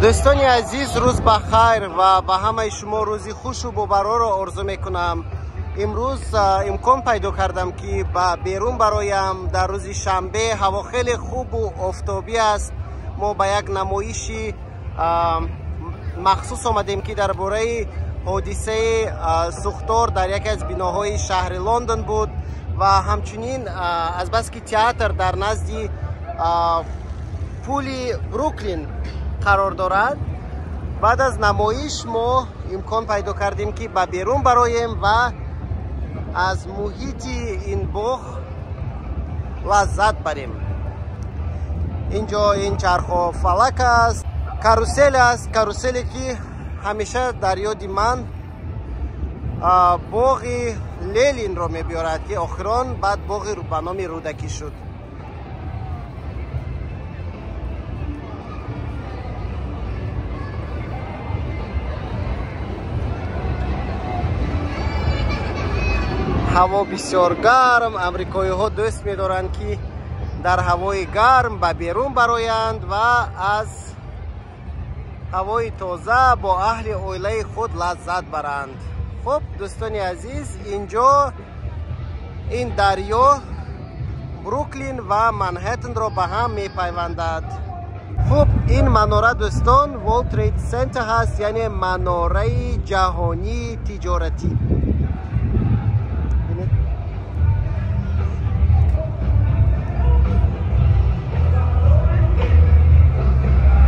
Дӯстони азиз, рӯз ба хайр ва ба ҳамаи шумо рӯзи хушу бобарорро орзу мекунам. Имрӯз имкон пайдо кардам, ки ба берун бароям. Дар рӯзи шанбе ҳаво хеле хубу офтобӣ аст. Мо ба як намоиши махсус омадем, ки дар бораи ҳодисаи сӯхтор дар яке аз биноҳои шаҳри Лондон буд ва ҳамчунин азбаски театр дар назди пули Бруклин қарор дорад, баъд аз намоиш мо имкон пайдо кардем, ки ба берун бароем ва аз муҳити ин боғ лаззат барем. Инҷо ин чархофалак аст, карусел аст, каруселе, ки ҳамеша дар ёди ман боғи Ленинро мебиёрад, ки охирон баъд боғи ба номи Рӯдакӣ шуд. Ҳаво бисёр гарм. Амрикоиҳо дӯст медоранд, ки дар ҳавои гарм ба берун бароянд ва аз ҳавои тоза бо аҳли оилаи худ лаззат баранд. Хуб, дӯстони азиз, инҷо ин дарё Бруклин ва Манҳеттенро ба ҳам мепайвандад. Хуб, ин манора, дӯстон, World Trade Center ҳаст, яъне манораи ҷаҳонии тиҷоратӣ.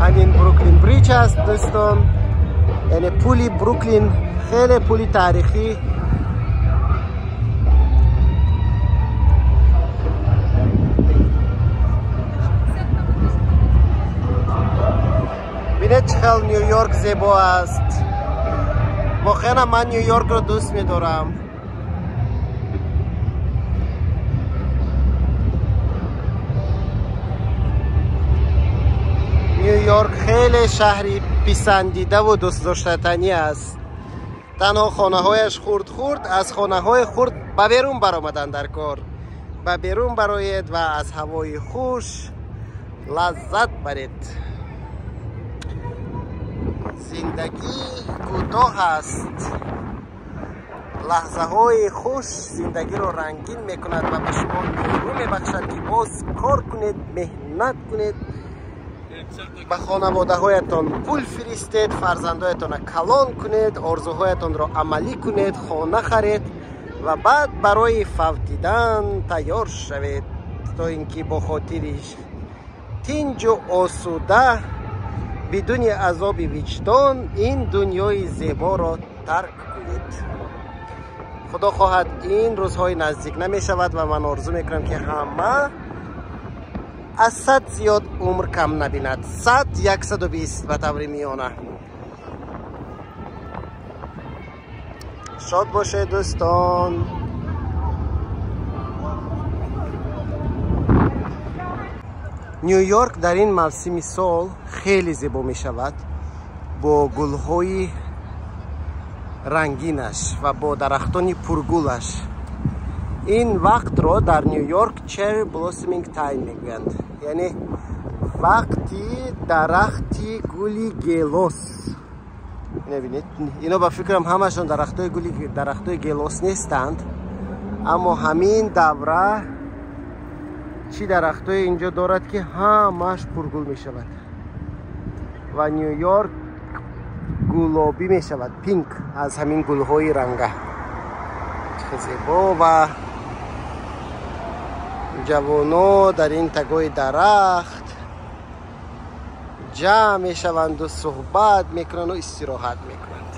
Ҳамин Бруклин Бриҷ аст, дӯстон, яъне пули Бруклин, хеле пули таърихӣ. Бинед, чӣ хел Нью-Йорк зебо аст. Воқеан ман Нью-Йоркро дӯст медорам. Нью-Йорк хеле шаҳри писандидаву дӯстдоштатанӣ аст. Танҳо хонаҳояш хурд-хурд, аз хонаҳои хурд ба берун баромадан дар кор. Ба берун бароед ва аз ҳавои хуш лаззат баред. Зиндагӣ кӯтоҳ аст. Лаҳзаҳои хуш зиндагиро рангин мекунад ва ба шумо нерӯ мебахшад, ки боз кор кунед, меҳнат кунед, ба хонаводаҳоятон пул фиристед, фарзандҳоятонро калон кунед, орзуҳоятонро амалӣ кунед, хона харед ва баъд барои фавтидан тайёр шавед, то ин ки бо хотири тинҷу осуда, бидуни азоби виҷдон ин дунёи зеборо тарк кунед. Худо хоҳад, ин рӯзҳои наздик намешавад ва ман орзу мекунам, ки ҳама аз 100 зиёд умр кам набинад, 100, 120 ба таври миёна. Шод бошед, дӯстон. Нью-Йорк дар ин мавсими сол хеле зебо мешавад бо гулҳои рангинаш ва бо дарахтони пургулаш. Ин вақтро дар Нью-Йорк cherry blossoming time мегӯянд, яъне вақти дарахти гули гелос. Мебинед, ино ба фикрам ҳамашон дарахтои гули, дарахтои гелос нестанд, аммо ҳамин давра чӣ дарахтое инҷо дорад, ки ҳамаш пургул мешавад ва Нью-Йорк гулобӣ мешавад, pink, аз ҳамин гулҳои ранга. Зебо ва ҷавоно дар ин тагои дарахт ҷамъ мешаванду суҳбат мекунанду истироҳат мекунанд.